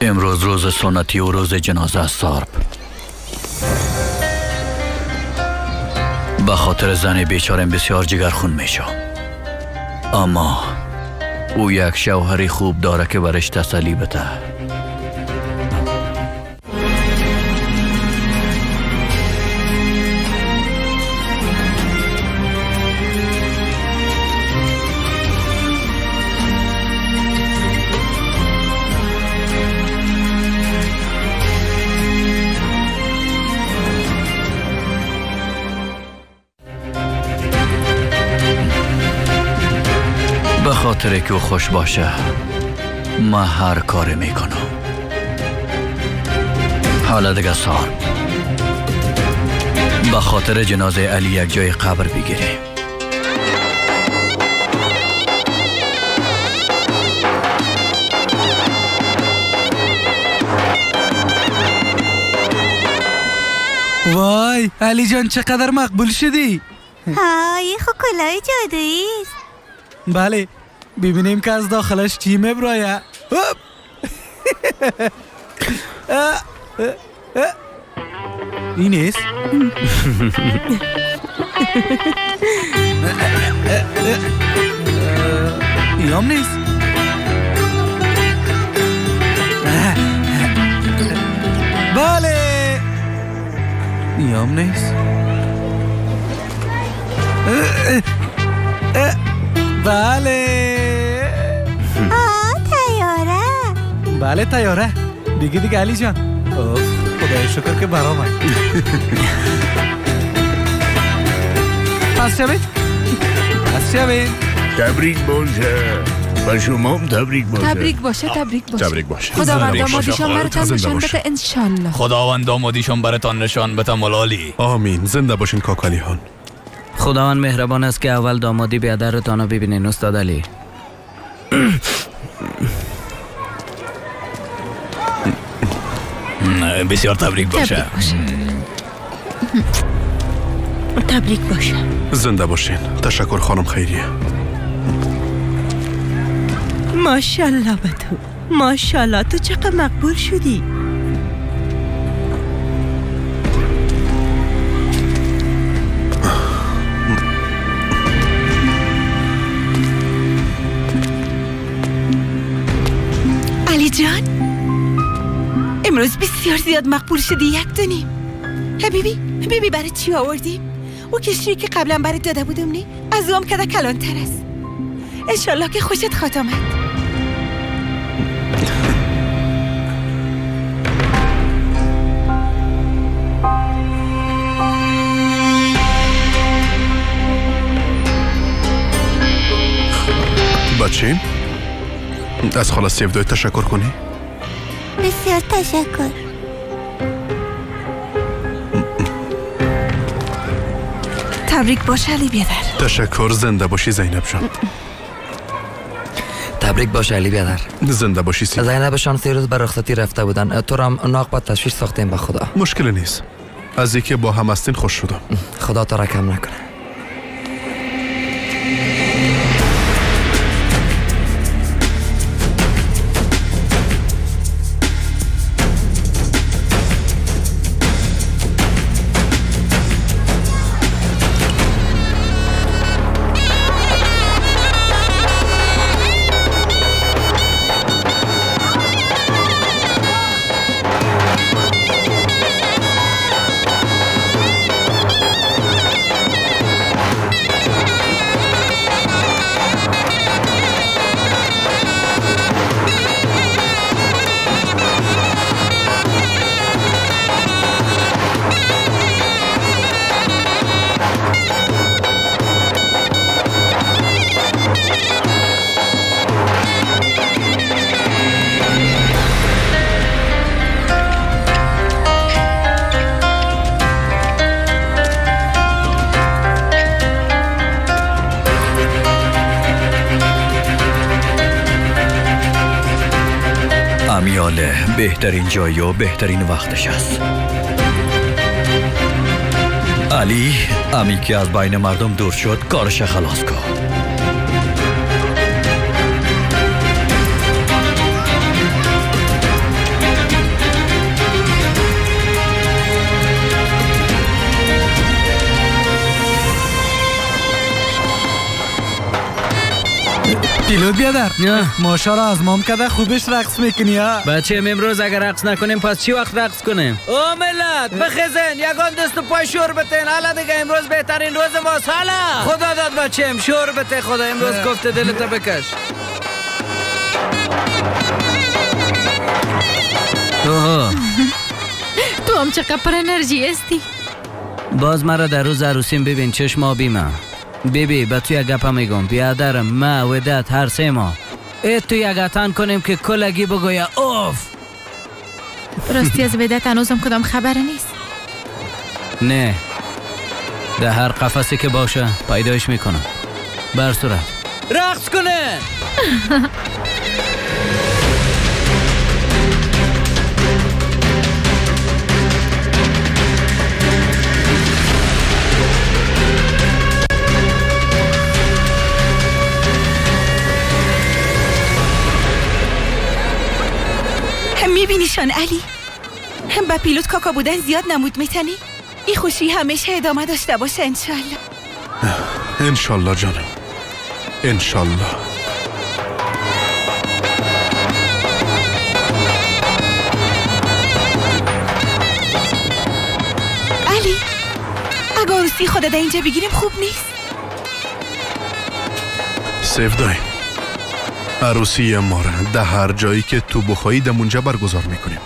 امروز روز سنتی و روز جنازه است سارب. به خاطر زن بیچارم بسیار جگرخون میشم، اما او یک شوهری خوب داره که برش تسلی بده. به خاطر که خوش باشه ما هر کار میکنم. حالا دیگه سارب، به خاطر جنازه علی یک جای قبر بگیریم. وای علی جان چقدر مقبول شدی. های خو کلاه جادویی است. بله ببینیم که از داخلش چی میبرایه. این نیست. این هم نیست. بله این هم نیست. بله آه تیاره. بله تیاره دیگه دیگه علی جان. اوه خدای شکر که برآمد. پس شوید پس شوید. تبریک باشه و شما هم تبریک باشه. تبریک باشه تبریک باشه تبریک باشه. خداوند آمادیشان براتان نشان بده انشالله. خداوند آمادیشان براتان نشان بده ملالی. آمین. زنده باشین کاکالی هان. خداوند مهربان است که اول دامادی بیادرتان را ببینین استاد علی. بسیار تبریک باشه. تبریک باشه. زنده باشین. تشکر خانم خیریه. ماشاءالله به تو، ماشاءالله تو چقدر مقبول شدی. علی جان امروز بسیار زیاد مقبول شدی. یک دونیم حبیبی بیبی برای چی آوردیم؟ او کشتی که قبلا برات داده بودم نی از او هم کده کلانتر است. انشالله که خوشت خواهد آمد. بچیم از خاله سیفدای تشکر کنی؟ بسیار تشکر. تبریک باشه علی بیادر. تشکر. زنده باشی زینب جان. تبریک باشه علی بیادر. زنده باشی سی. زینب شان 3 روز بر رخصتی رفته بودن. تو را ناق با تشویش ساختیم به خدا. مشکل نیست. از اینکه با هم هستین خوش شدم. خدا تو را کم نکنه. امیاله بهترین جای و بهترین وقتش است. علی امی که از بین مردم دور شد کارش خلاص کن. پیلوت بیادر، ماشاءالله از مام کده خوبش رقص میکنی ها. بچه امروز اگر رقص نکنیم پس چی وقت رقص کنیم؟ او ملت بخیزن، یگان دست و پای شور بتین. حالا دیگه امروز بهترین روز ماست. حالا خدا داد بچه شور بته. خدا امروز گفته دلت بکش. تو هم چقدر پر انرژی هستی. باز مرا در روز عروسیم ببین، چشم آبی من. بیبی به تو یک گپه میگم، بیادرم ما ودت هر سه ما ای تو یک اتن کنیم که کلگی بگویه اوف. راستی از ودت هنوزم کدام خبر نیست؟ نه، در هر قفسی که باشه پیدایش میکنم. بر صورت رقص کنه. میبینیشان علی، هم با پیلوت کاکا بودن زیاد نمود میتنی. این خوشی همیشه ادامه داشته باشه انشالله. انشالله جانم، انشالله. علی اگه عروسی خود در اینجا بگیریم خوب نیست؟ سیفدای، عروسی ما را در هر جایی که تو بخوایی در اونجا برگزار میکنیم.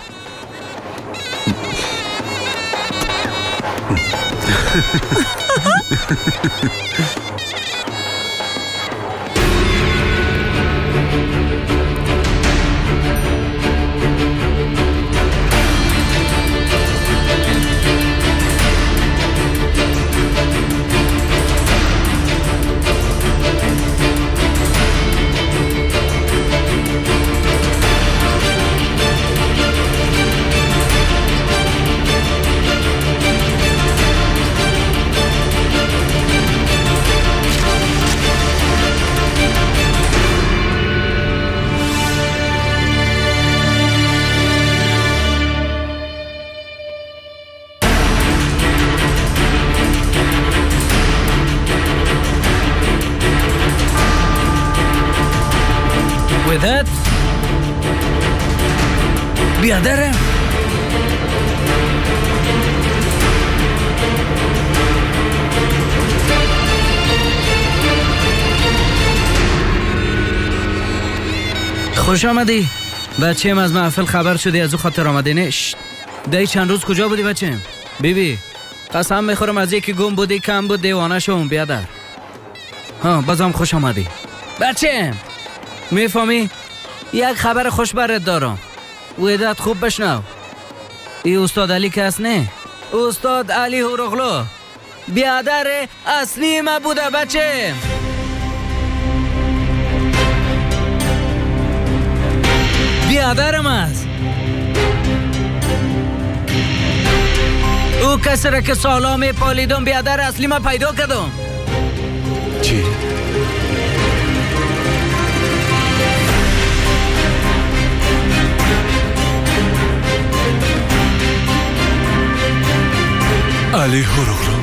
ودت بیادرم، خوش آمدی بچیم. از محفل خبر شدی از او خاطر آمدی؟ نه دی چند روز کجا بودی بچیم؟ بیبی قسم میخورم از یکی گم بودی کم بود دیوانه شوم بیادر. ها بازم خوش آمدی بچیم. میفهمی؟ یک خبر خوش برات دارم. ودت خوب بشنو. ای استاد علی که هست نه؟ استاد علی هوروغلو بیادر اصلی ما بوده بچه. بیادرم است. او کسی را که سالا می پالیدم بیادر اصلی ما پیدا کردم. چی؟ علی هوروغلو.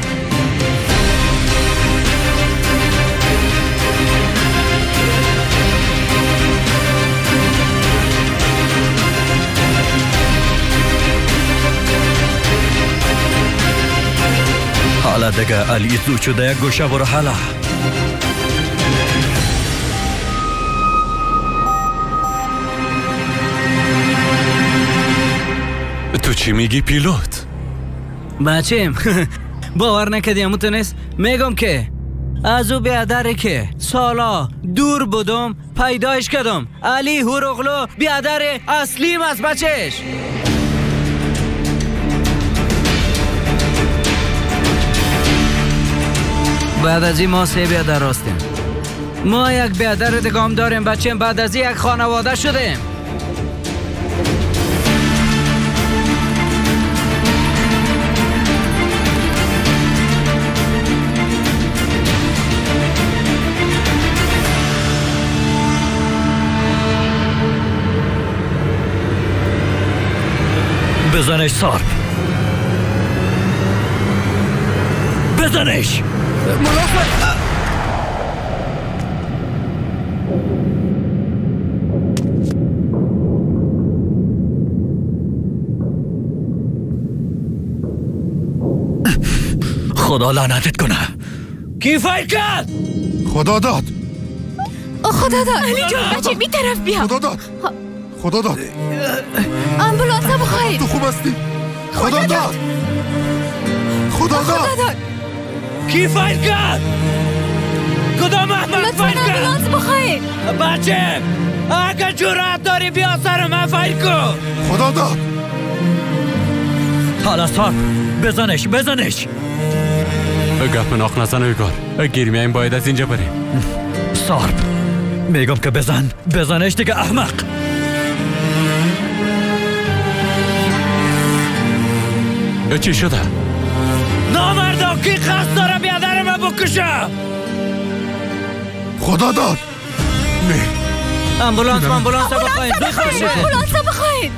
حالا دیگه علی زود شده یک گوشه برو. حالا تو چی میگی پیلوت؟ بچیم باور نکردی همون تو نیست؟ میگم که از او بیادره که سالا دور بودم پیدایش کردم. علی هوروغلو بیادر اصلیم است بچهش. بعد از این ما سه بیادر راستیم. ما یک بیادر دیگه هم داریم بچه. بعد از این یک خانواده شدیم. بزنش سارپ، بزنش. خدا لعنتت کنه. کی فایر کرد؟ خدا داد. خدا داد. علی جان بچه بی طرف بیا. خدا داد. خدا داد. آمبولانس بخواید. تو خوب هستی؟ خدا داد. خدا داد. کی فایر کرد؟ کدام احمق فایر کرد؟ آمبولانس بخواید. بچه اگه جرأت داری بیا سر من فایر کن. خدا داد. حالا سارپ بزنش بزنش. گپ ناخ نزن ایگار، گیر میایم باید از اینجا بریم. سارپ میگم که بزن بزنش دیگه احمق. چی شده؟ نامردا کی قصد داره بیادر من بکشه؟ خدا داد. نه آمبولانس آمبولانس بخواید. آمبولانس بخواید.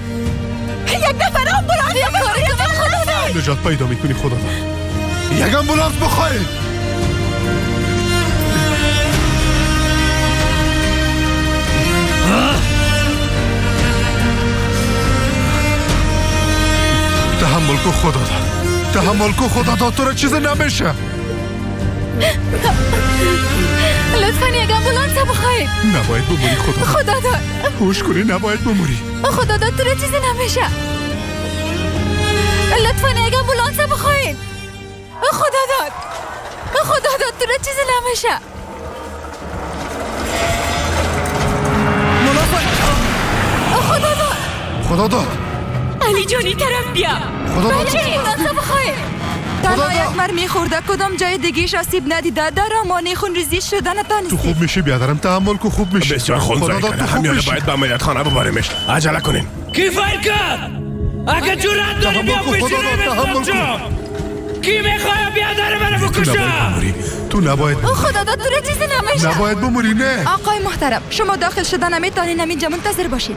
یک نفر آمبولانس بخواید. نجات پیدا میکنی خدا داد. یک آمبولانس بخواید. تحمل کو خدا داد. تحمل کو خدا داد، تو را چیز نمیشه. لطفا یک آمبولانس بخواید. نباید بموری خدا داد. خدا داد. هوش کنی نباید بموری. خدا داد تو را چیزی نمیشه. لطفا یک آمبولانس بخواید. خدا داد. خدا داد تو را چیزی نمیشه. خدا داد. خدا داد. علی جانی طرف بیا. خدا داد. تنها یک مر میخورده کدام جای دیگیش آسیب ندیده، در آمانه خونریزی شده نتانستی. تو خوب میشی بیادرم، تحمل کو خوب میشی. بسیار خون زایی کنه، همیانه باید به عملیات خانه ببریمش. عجله کنین. کی فایر کرد؟ اگه جرأت داری بیا پیش. کی میخواد بیادر منو بکشه؟ تو نباید. خدا داد تو را چیزی نمیشه. نباید بموری. نه آقای محترم شما داخل شدن نمیتونین، همینجا منتظر باشین.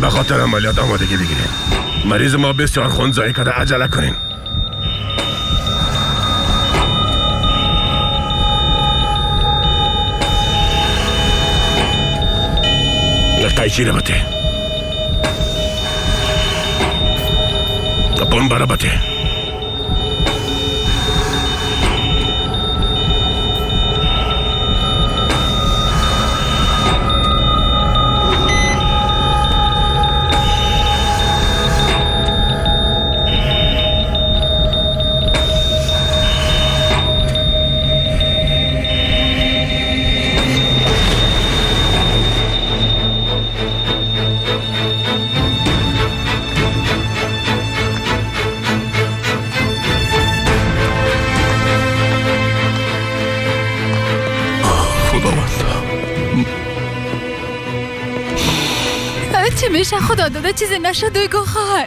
به خاطر عملیات آمادگی بگیریم. مریض ما بسیار خون زایی کرده، عجله کنین. قیچی رو بده. پمپ رو بده. چه میشه خدا داده چیزی نشد دویگو خواهر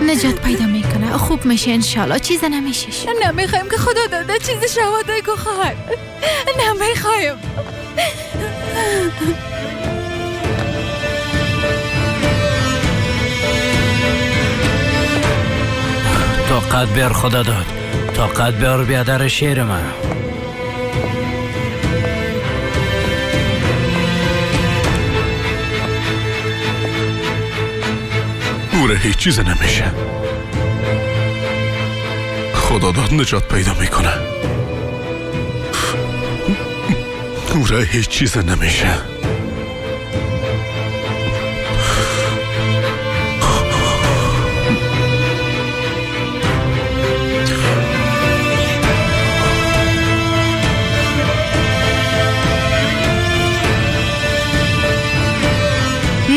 نجات پیدا میکنه، خوب میشه انشالله، چیزی نمیشش. نمیخوایم که خدا داده چیزی شود دویگو خواهر، نمیخوایم. طاقت بیار خدا داد، طاقت بیار بیادر شیر من. اوره هیچ چیز نمیشه. خدا داد نجات پیدا میکنه. اوره هیچ چیز نمیشه.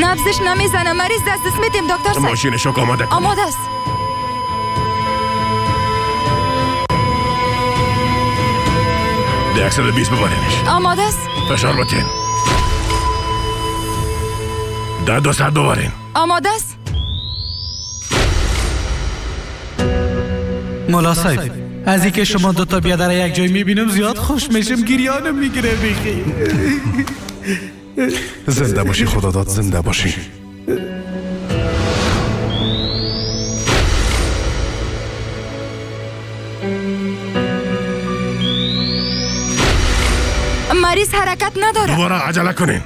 نبضش نمیزنه، مریض دست دست میدیم دکتر صاحب. ماشین شوک آماده کن. آماده است. ده 120 ببرینش. آماده است. فشار بتین. ده 200 ببرین. آماده است. مولا صاحب از اینکه شما دو تا بیادر یک جای میبینم زیاد خوش میشم، گریانم میگیره بیخی. زنده باشی خدا داد، زنده باشی. مریض حرکت نداره. دوباره عجله کنین.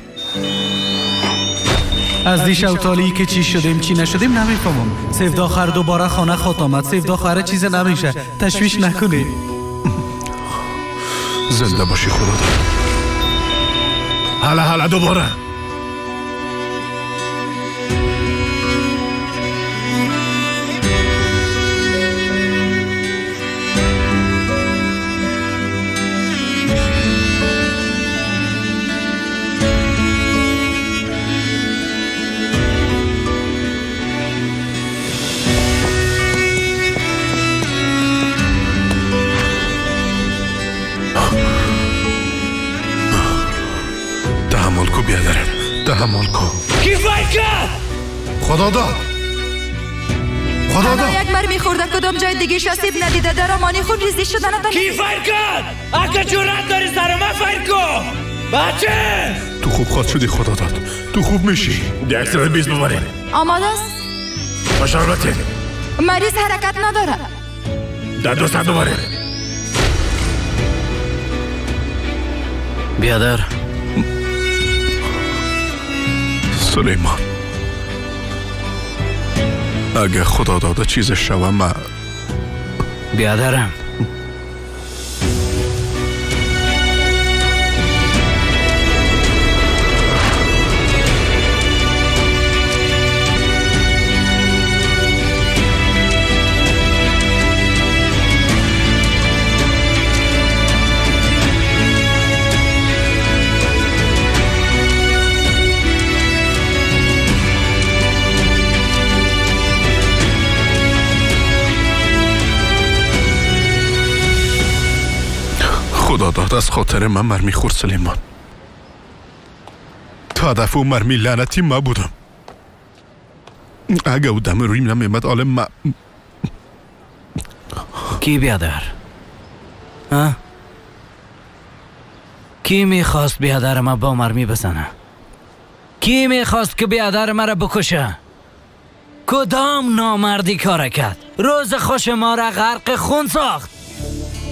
از دیشب تالی که چی شدیم چی نشدیم نمیفهمم. سیفدا خر دوباره خانه خود آمد. سیفدا خر چیز نمیشه، تشویش نکنی. زنده باشی خدا داد. حالا حالا دوباره. تحمل کن. کی فایر کرد؟ خدا داد. خدا داد. یک مرمی خورده کدام جای دیگه آسیب ندیده، در امانی خون ریزی شده نداره. کی فایر کرد؟ اگه جرأت داری سر من فایر کن بچه. تو خوب خواد شدی خدا داد. تو خوب میشی. 120 ببرین. آماده است؟ فشار بده. مریض حرکت نداره. در 200 ببرین. بیادر سلیمان، اگه خدا داده چیز شوم من بیادرم. خدا داد از خاطر من مرمی خورد سلیمان. تا هدف او مرمی لعنتی ما بودم. اگه او دم رویم نمیمد آلم ما. کی بیادر؟ ها؟ کی میخواست بیادر ما با مرمی بزنه؟ کی میخواست که بیادر مرا بکشه؟ کدام نامردی کار کرد؟ روز خوش ما را غرق خون ساخت.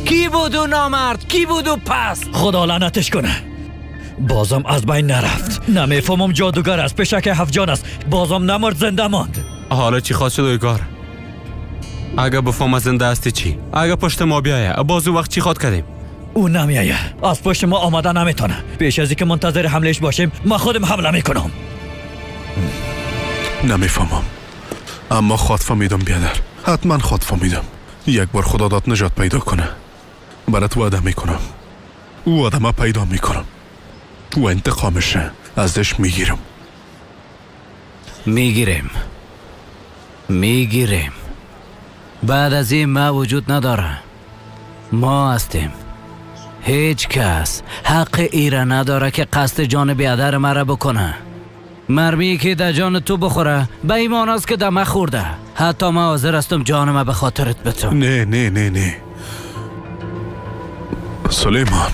کی بود او نامرد؟ کی بود او پس؟ خدا لعنتش کنه، بازم از بین نرفت. نمیفهمم جادوگر است، پشک هفت جان است، بازم نمرد زنده ماند. حالا چی خواست شد کار؟ اگه بفهم زنده هستی چی؟ اگه پشت ما بیایه باز او وقت چی خواد کردیم؟ او نمیایه، از پشت ما آماده نمیتونه. پیش از اینکه منتظر حملهش باشیم ما خودم حمله میکنم. نمیفهمم، اما خواد فهمیدم بیادر، حتما خواد فهمیدم. یک بار خدا داد نجات پیدا کنه، برات وعده میکنم او آدم پیدا میکنم و انتقامشه ازش میگیرم. میگیریم میگیریم. بعد از این ما وجود نداره، ما هستیم. هیچ کس حق ایره نداره که قصد جان بیادر مرا بکنه. مرمی که در جان تو بخوره به ایمان است که در من خورده. حتی ما حاضر هستم جان ما به خاطرت بتم. نه نه نه نه سلیمان،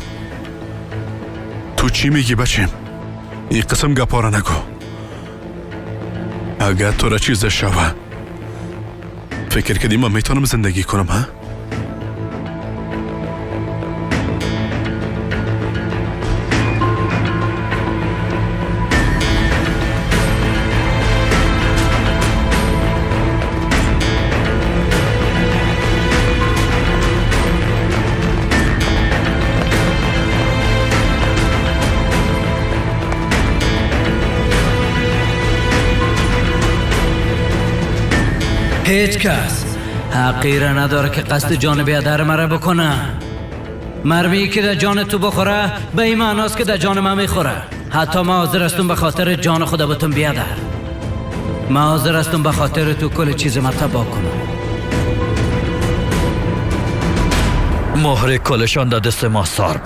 تو چی میگی بچیم؟ این قسم گپا را نگو. اگر تو را چیز شوه فکر کردی من میتونم زندگی کنم؟ ها؟ هیچ کس حقی را نداره که قصد جان بیادر مرا بکنه. مرمی که در جان تو بخوره به این معناست که در جان من میخوره. حتی ما حاضر هستم به خاطر جان خدا بتون بیادر. ما حاضر هستم به خاطر تو کل چیز ما تباه کنم. مهر کلشان در دست ما سارب،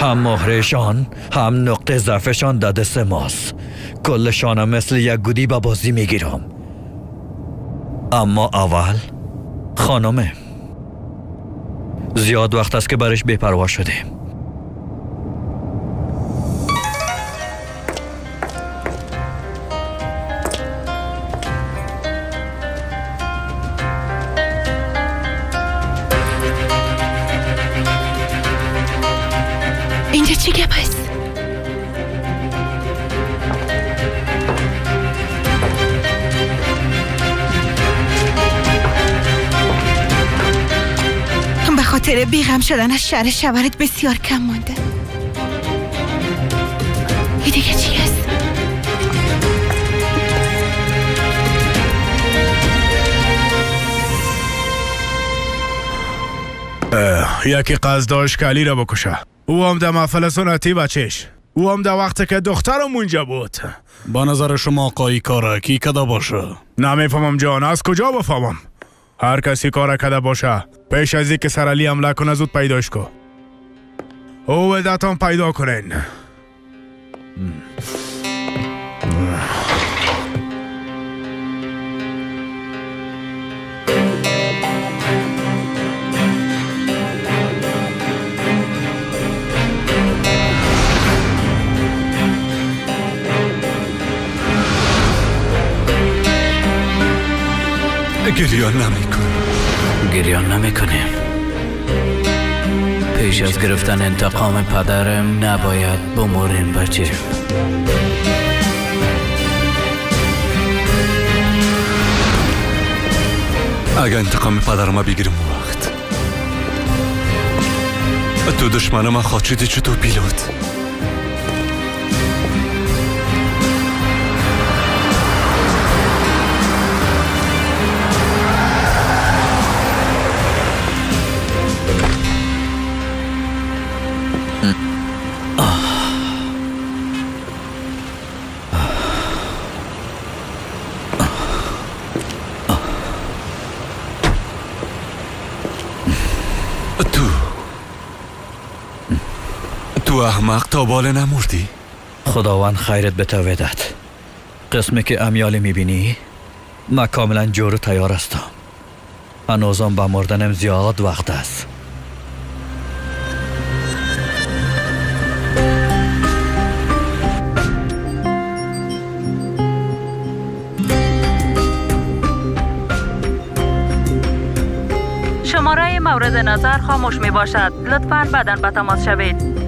هم مهرشان هم نقطه ضعفشان در دست ماست. کلشان مثل یک گودی به بازی میگیرم. اما اول خانمه، زیاد وقت است که برش بی‌پروا شده. اینجا چی گپ است؟ به خاطر بیغم شدن از شر شوهرت بسیار کم مانده. این دیگه چی است؟ یکی قصد داشت که علی را بکشه. او هم در محفل سنتی بچهش، او هم در وقتی که دخترم اونجا بود. با نظر شما آقای کاره کی کده باشه؟ نمیفهمم جان، از کجا بفهمم؟ هر کسی کار کده باشه پیش از اینکه سر علی حمله کنه زود پیداش کو. او ودتان پیدا کنین. گریان نمیکنم. گریان نمیکنیم. پیش از گرفتن انتقام پدرم نباید بموریم بچه. اگه انتقام پدرم بگیرم وقت تو دشمن من خواهد شدی چطور پیلوت. تو احمق تا بالا نمردی؟ خداوند خیرت به تو بدهد. قسمی که امیال میبینی من کاملا جور و تیار هستم. هنوزم به مردنم زیاد وقت است. شماره مورد نظر خاموش می باشد. لطفاً بعداً به تماس شوید.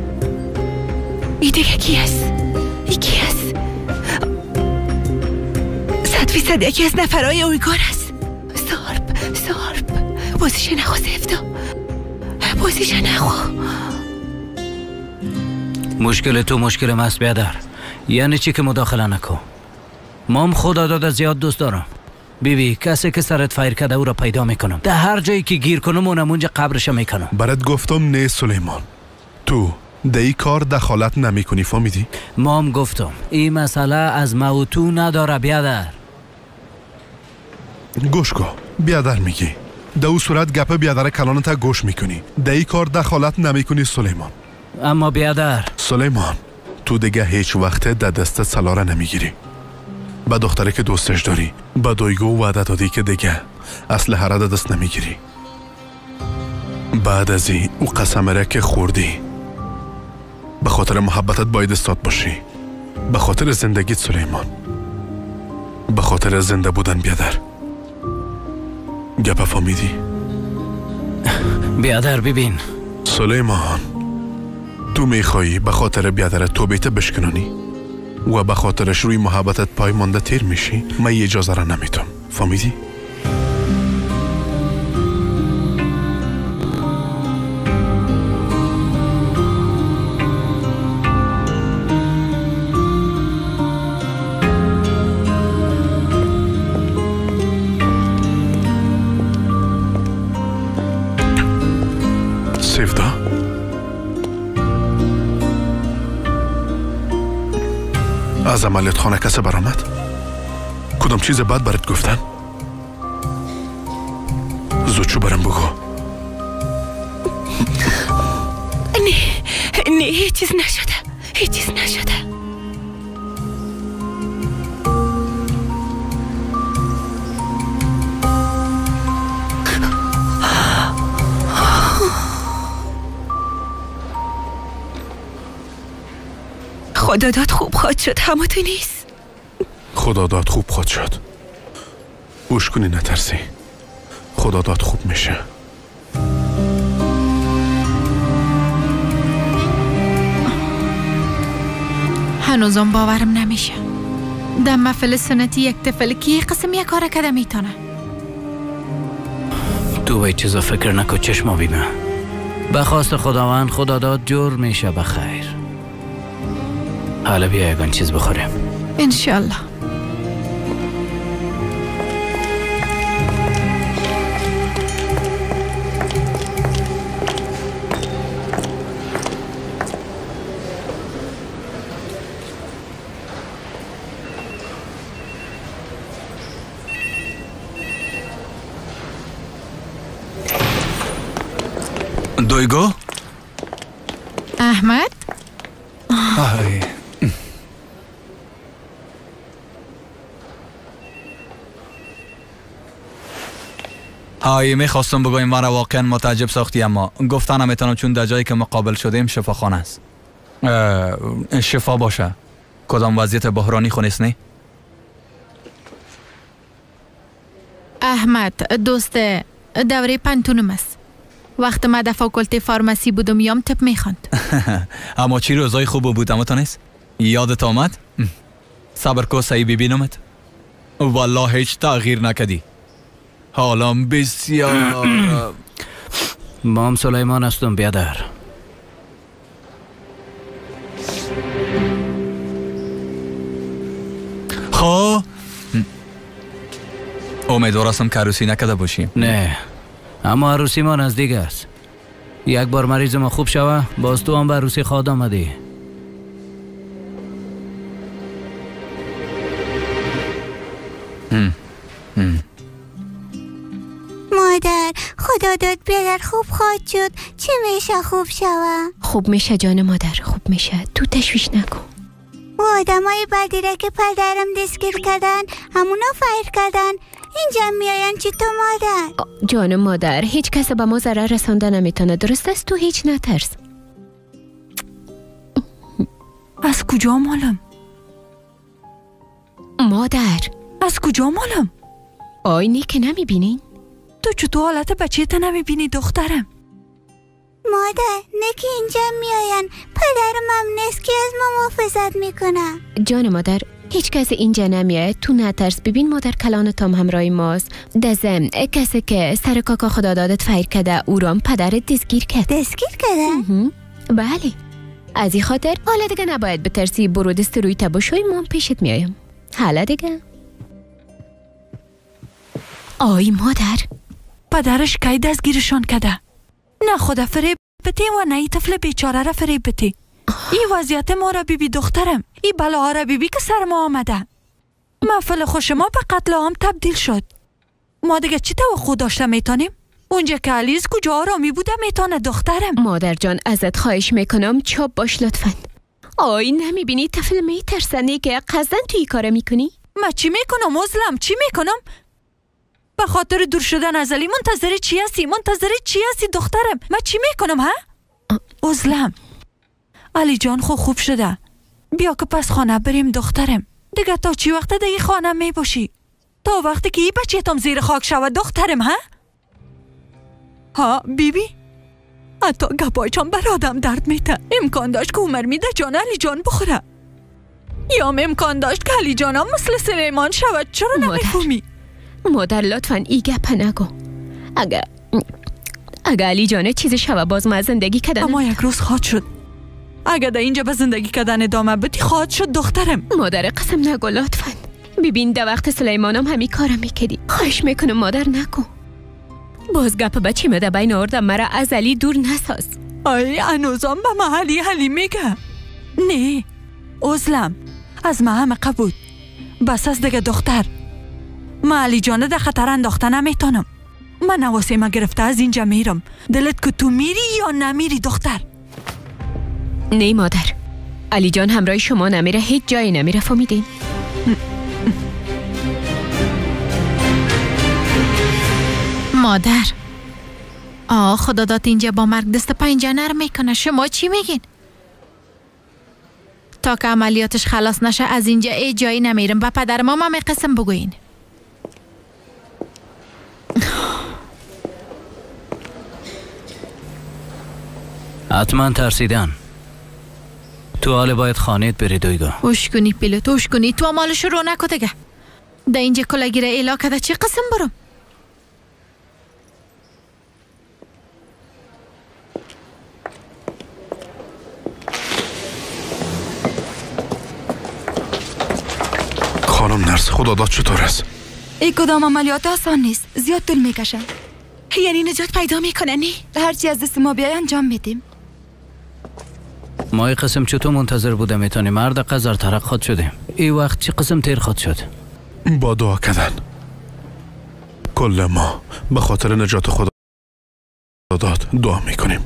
ای دیگه کی است؟ ای کی است؟ 100% یکی از نفرهای اویگار است. سارب، سارب، بازیش نخو سفتا، بازیش نخو. مشکل تو مشکل ماست بیادر. یعنی چی که مداخله نکن. مام خدا داده زیاد دوست دارم. بیبی کسی که سرت فایر کرده او را پیدا میکنم. در هر جایی که گیر کنم اونم اونجا قبرش میکنم. برات گفتم نه سلیمان، تو در این کار دخالت نمی کنی، فهمیدی؟ مام گفتم این مسئله از ما و تو نداره بیادر. گوش کن بیادر، میگی در او صورت گپ بیادر کلانت گوش میکنی. در این کار دخالت نمی کنی سلیمان. اما بیادر سلیمان، تو دیگه هیچ وقت در دست سلاره نمیگیری. به دختره که دوستش داری به دویگو وعده دادی که دیگه اسلحه را دست نمیگیری. بعد از این او قسم را که خوردی به خاطر محبتت باید استاد باشی، به خاطر زندگیت سلیمان، به خاطر زنده بودن بیادر. گپ فهمیدی؟ بیادر ببین سلیمان، تو میخوایی به خاطر بیادر توبیت بشکنانی و به خاطرش روی محبتت پای مانده تیر میشی. من اجازه را نمیتم، فهمیدی؟ سیفدا، از عملیات خانه کسی برآمد؟ کدام چیز بد برات گفتن؟ زود شو برم بگو. نه نه، هیچ چیز نشده، هیچ چیز نشده. خدا داد خوب خواهد شد، همه تو نیست. خدا داد خوب خواهد شد. گوش کنی نترسی، خدا داد خوب میشه. هنوزم باورم نمیشه. در محفل سنتی یک طفل که قسم یک کار کده میتونه. تو به چیزا فکر نکن چشما بیمه. به خواست خداوند خدا داد جور میشه بخیر. حالا بیا یگان چیز بخوریم. انشالله. دویگو؟ احمد؟ آی. های میخواستم بگویم مرا واقعا متعجب ساختی، اما گفتن نمیتونم چون در جایی که مقابل شدیم شفاخانه است. شفا باشه. کدام وضعیت بحرانی خو نیست نه؟ احمد دوست دوره پنتونم است. وقت ما در فاکولته فارمسی بودم یام طب میخواند. اما چی روزای خوب بود اما تا نیست؟ یادت آمد؟ صبر کو سعی ببینمت. والله هیچ تغییر نکدی. حالم بسیار. مام سلیمان هستم بیادر. خب امیدوار هستم که عروسی نکده باشیم. نه اما عروسی ما نزدیک است. یک بار مریض ما خوب شوه باز تو هم به عروسی خواد آمدی. مادر خدا داد پدر خوب خواهد شد. چه میشه خوب شوه؟ خوب میشه جان مادر، خوب میشه، تو تشویش نکن. و آدمای بدی را که پدرم دستگیر کردن همونا فیر کردن اینجا میاین. چی تو مادر؟ جان مادر هیچ کس به ما ضرر رسانده نمیتونه، درست است؟ تو هیچ نترس. از کجا مالم؟ مادر از کجا مالم؟ آینه که نمیبینین؟ تو چطور حالت بچه تا نمیبینی دخترم؟ مادر نکی اینجا میاین، پدرم هم نیست که از ما محافظت میکنه. جان مادر هیچ کس اینجا نمیاد، تو نترس. ببین مادر کلان تام همراه ماست. دزم کسی که سر کاکا خدا دادت فیر کرده او رام پدرت دستگیر کرد. دستگیر کرده؟ بله. از این خاطر حالا دیگه نباید بترسی. برو دست روی تباشوی مام پیشت میایم. حالا دیگه. آی مادر پدرش کی دستگیرشان کرده؟ نه خدا فریب بتی و نه ای طفل بیچاره را فریب بتی. این وضعیت ما را بیبی دخترم، این بلاها را بیبی که سر ما آمده. محفل خوش ما به قتل عام تبدیل شد. ما دیگه چی توقع داشته میتونیم؟ اونجا که علیز کجا آرامی بوده میتونه دخترم. مادر جان ازت خواهش میکنم چاپ باش لطفا. آی نمیبینی طفل میترسنی که قصدن توی کار میکنی؟ ما چی میکنم عزلم؟ چی میکنم؟ به خاطر دور شدن از علی منتظر چی هستی؟ منتظر چی هستی دخترم؟ ما چی میکنم ها؟ عزلم علی جان خو خوب شده. بیا که پس خانه بریم دخترم. دیگه تا چی وقت در این خانه می باشی؟ تا وقتی که این بچه تام زیر خاک شود دخترم ها؟ ها بیبی؟ حتی گپای چان بر آدم درد میته. امکان داشت که عمر میده جان علی جان بخوره. یا امکان داشت که علی جانم مثل سلیمان شود. چرا نمیفهمی؟ مادر لطفا ای گپ نگو. اگه علی جانه چیزی شوه باز ما زندگی کردن. اما یک روز خواهد شد. اگه در اینجا به زندگی کردن ادامه بدی خواهد شد دخترم. مادر قسم نگو لطفا. ببین در وقت سلیمانم همی کارم میکردی. خواهش میکنم مادر نگو. باز گپ بچه مده بین آوردم مرا از علی دور نساز. آی هنوزم به محلی علی میگه. نه عزلم از ما همه قبول. بس از دیگه دختر. ما علی جانه در خطر انداخته نمیتونم. من نواسه ما گرفته از اینجا میرم. دلت که تو میری یا نمیری دختر؟ نه مادر علی جان همراه شما نمیره، هیچ جایی نمیره، فهمیدین؟ مادر آه خدا داد اینجا با مرگ دست پنجه نرم میکنه. شما چی میگین؟ تا که عملیاتش خلاص نشه از اینجا ای جایی نمیرم. به پدر ماما می قسم بگوین. حتما ترسیدن. تو حال باید خانهت بری دویگا. اوش کنی پیلوت، اوش کنی. تو مالش رو نکو دیگه. در اینجا کلگی را اعلا کده چه قسم برم؟ خانم نرس، خدا داد چطور است؟ ای کدام عملیات آسان نیست، زیاد طول میکشه. یعنی نجات پیدا میکنه نی؟ هرچی از دست ما بیای انجام میدیم. ما ای قسم چطور منتظر بوده میتونیم هر دقیقه زرترق خود شدیم. ای وقت چه قسم تیر خود شد؟ با دعا کردن کل ما به خاطر نجات خدا داد دعا میکنیم.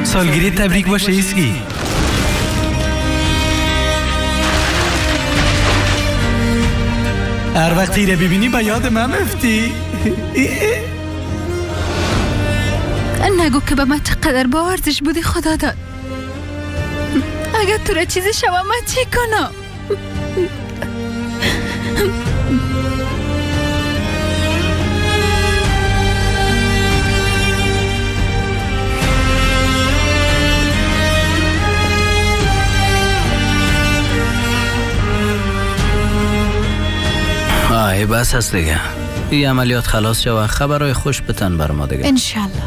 سالگیری تبریک باشه ایسکی. هر وقت تیره ببینی به یاد من مفتی. نگو که به من چقدر با ارزش بودی خدا داد. اگر تو را چیزی شوم من چی کنم؟ آی بس هست دیگه. این عملیات خلاص شوه، خبرهای خوش بتن بر ما دیگه انشالله.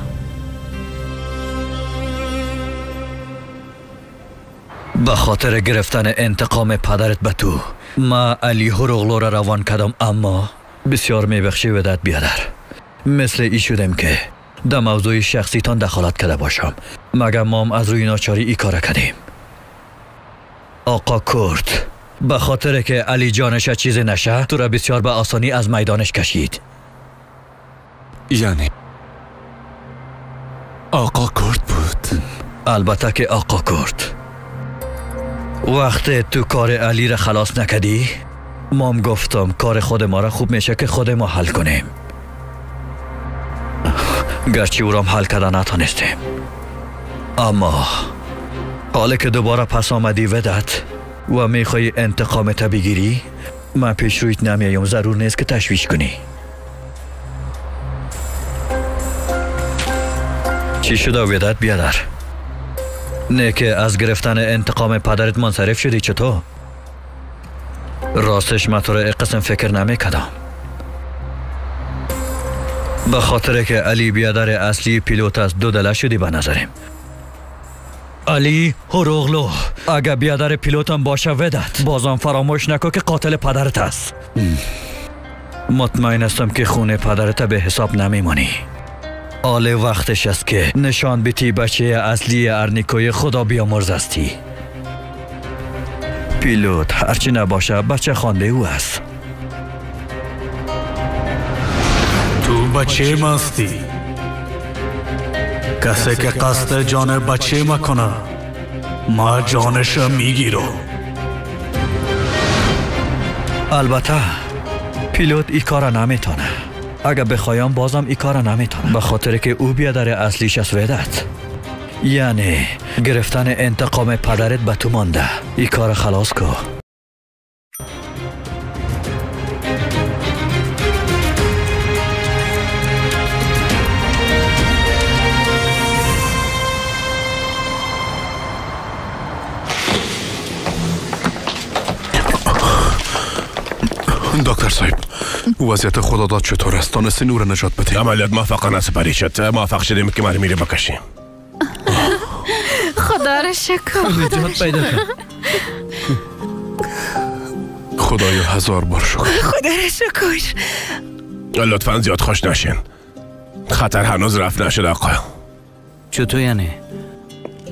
به خاطر گرفتن انتقام پدرت به تو ما علی هروغلو را روان کردم، اما بسیار میبخشی ودت بیادر. مثل ای شدم که در موضوع شخصیتان دخالت کرده باشم، مگر مام از روی ناچاری ای کار کردیم. آقا کرد به خاطر که علی جانش چیزی نشه تو را بسیار به آسانی از میدانش کشید. یعنی آقا کرد بود؟ البته که آقا کرد. وقتی تو کار علی را خلاص نکدی مام گفتم کار خود ما را خوب میشه که خود ما حل کنیم، گرچه او را حل کردن نتانستیم. اما حالا که دوباره پس آمدی ودت و میخوای انتقامت بگیری، من پیش رویت نمیایم، ضرور نیست که تشویش کنی. چی شده ودت بیادر؟ نه که از گرفتن انتقام پدرت منصرف شدی چطور؟ راستش من تو را قسم فکر نمیکردم. به خاطر که علی بیادر اصلی پیلوت از دو دله شدی به نظرم. علی هروغلو اگه بیادر پیلوتم باشه ودت، بازم فراموش نکن که قاتل پدرت است. مطمئن هستم که خون پدرت به حساب نمیمانی. آل وقتش است که نشان بیتی بچه اصلی ارنیکوی خدا بیامرز هستی. پیلوت هرچی نباشه بچه خوانده او است. تو بچه مستی. کسی که قصد جان بچه مکنه ما جانش میگیرم. البته پیلوت ای کار نمیتونه. اگر بخوایم بازم ای کار نمیتونه، به خاطر که او بیادر اصلیش از ودت، یعنی گرفتن انتقام پدرت به تو مانده. ای کار خلاص کو. دکتر صاحب، وضعیت خداداد چطور است؟ تانستین او را نجات بدیم؟ عملیات موفقانه سپری شد. موفق شدیم که مرمی را بکشیم. خدا را شکر، نجات پیدا کرد. خدایا هزار بار شکر. خدا را شکر. لطفا زیاد خوش نشین. خطر هنوز رفع نشده آقا. چطور یعنی؟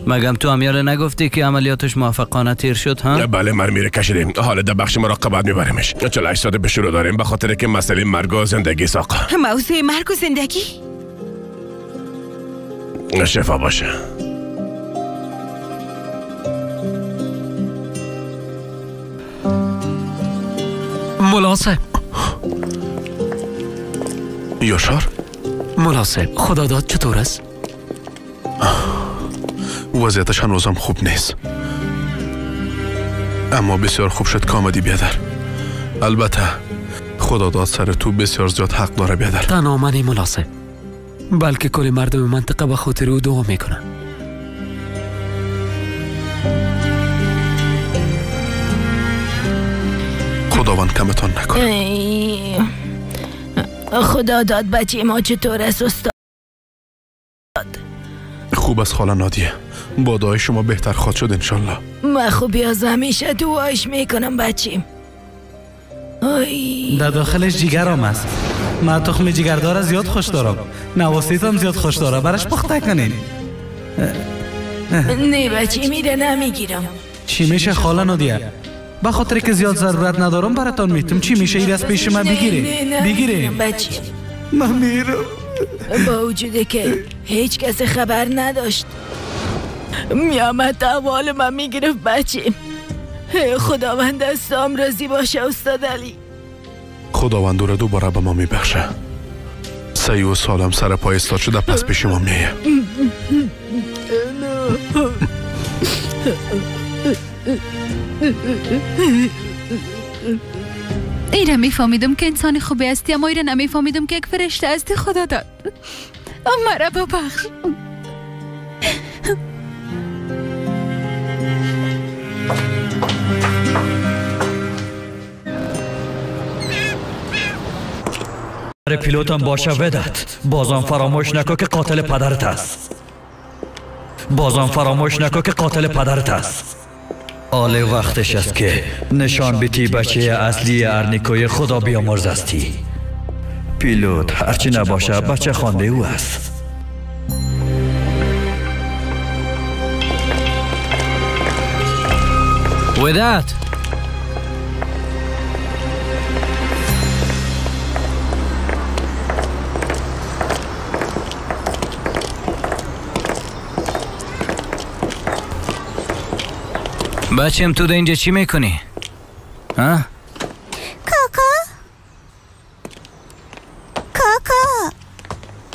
مگم تو امیال نگفتی که عملیاتش موفقانه تیر شد ها؟ بله مرمی کشیدیم. حالا در بخش مراقبت میبریمش. 48 ساعت به شروع داریم به خاطر که مسئله مرگ و زندگی ساقا. موضوع مرگ و زندگی؟ شفا باشه. ملا صاحب. یاشار؟ ملا صاحب خدا داد چطور است؟ وضعیتش هنوزم خوب نیست، اما بسیار خوب شد که آمدی بیادر. البته خدا داد سر تو بسیار زیاد حق داره بیادر. تنها من ملا صاحب، بلکه کل مردم منطقه به خاطر او دعا میکنن. خداوند کمتان نکنه. خدا داد بچه ما چطور است استاد؟ خوب است خاله نادیه، با دعای شما بهتر خواهد شد انشالله. من خوبی از همیشه دعایش میکنم بچیم. در داخلش جیگرم است. من تخم جیگردار زیاد خوش دارم، نواسیتم زیاد خوش داره، برش پخته کنین. نه بچه میره نمیگیرم. چی میشه خاله نادیه؟ به خاطر که زیاد ضرورت ندارم براتان میتم. چی میشه ایر از پیش من بگیرین؟ بگیرین بچه. من میرم. با وجود که هیچ کس خبر نداشت میامد احوال من میگرفت بچه. خداوند از تو راضی باشه استاد علی. خداوند رو دوباره به ما میبخشه. سی و سالم سر پای استاد شده پس پیش ما میایه. ایره میفهمیدم که انسان خوبی هستی، اما ایره نمیفهمیدم که یک فرشته هستی. خدا داد مرا ببخش. پیلوتم باشه ودت. بازم فراموش نکن که قاتل پدرت است. بازم فراموش نکن که قاتل پدرت است. آله وقتش است که نشان بیتی بچه اصلی ارنیکوی خدا بیامرز هستی. پیلوت هرچی نباشه بچه خوانده او است. وداد بچم تو اینجا چی میکنی؟ ها؟ کاکا کاکا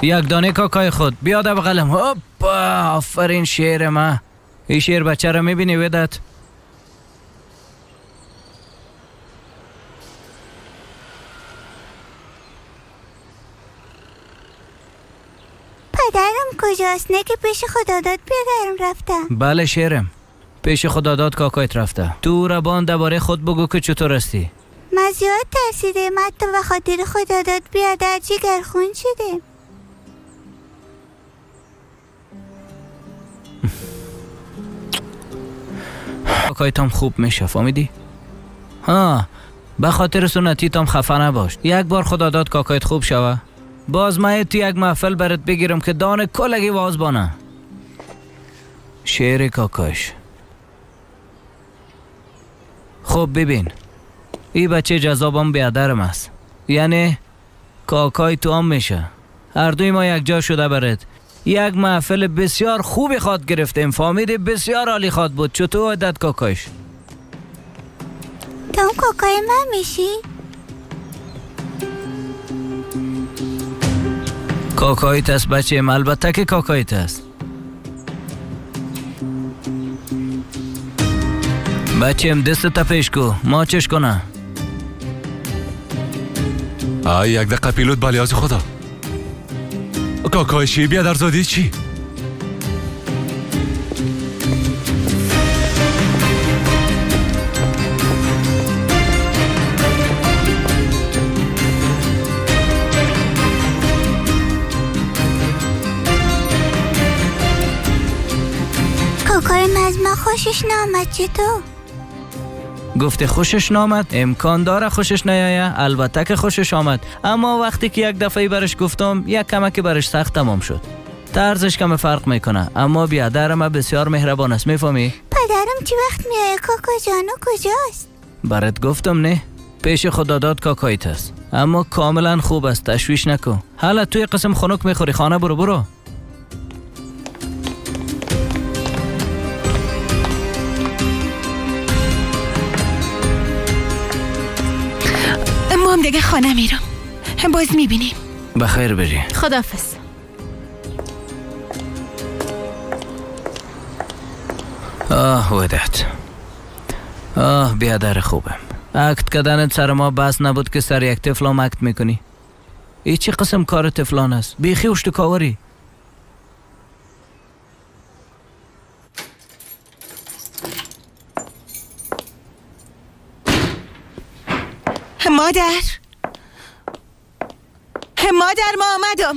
یک دانه کاکای خود بیا در بغلم. هوپا آفرین شیر ما. این شیر بچه را میبینی وداد؟ پدرم کجاست؟ نه که پیش خداداد بیادرم رفته. بله شیرم پیش خداداد کاکایت رفته. تو ربان درباره خود بگو که چطور هستی. من زیاد ترسیدم، حتی به خاطر خداداد بیادر جگر خون شدیم. کاکایتم خوب میشه فهمیدی؟ ها به خاطر سنتیتم خفه نباش. یک بار خداداد کاکایت خوب شوه باز من تو یک محفل برات بگیرم که دان کلگی واز بانه. شعر کاکاش. خب ببین این بچه جذابم بیادرم است، یعنی کاکای تو هم میشه. هر دوی ما یک جا شده برد یک محفل بسیار خوبی خواد گرفتیم فهمیدی؟ بسیار عالی خواد بود. چطور عادت کاکایش؟ تو هم کاکای من میشی؟ کاکایت است بچه، البته که کاکایت است بچیم. دست تا پیش کو ما چش کنه. آی یک دقیقه پیلوت بالیاز خدا. کاکای چی بیادر زادی چی؟ کاکای از ما خوشش نامد. چطور؟ گفته خوشش نامد. امکان داره خوشش نیایه، البته که خوشش آمد، اما وقتی که یک دفعه برش گفتم یک کمک برش سخت تمام شد. طرزش کم فرق میکنه، اما بیادر ما بسیار مهربان است. میفهمی؟ پدرم چی وقت میایه کاکا جانو؟ کجاست؟ برات گفتم نه، پیش خداداد کاکایت است، اما کاملا خوب است، تشویش نکن. حالا توی قسم خنک میخوری، خانه برو برو. ما هم دیگه خانه میرم، باز میبینیم. بخیر بری. خداحافظ. آه ودت، آه بیادر خوبم، اکت کردن سر ما بس نبود که سر یک طفلام اکت میکنی. ای چه قسم کار طفلان است؟ بیخی اشتو کاوری. مادر، مادر ما آمدم.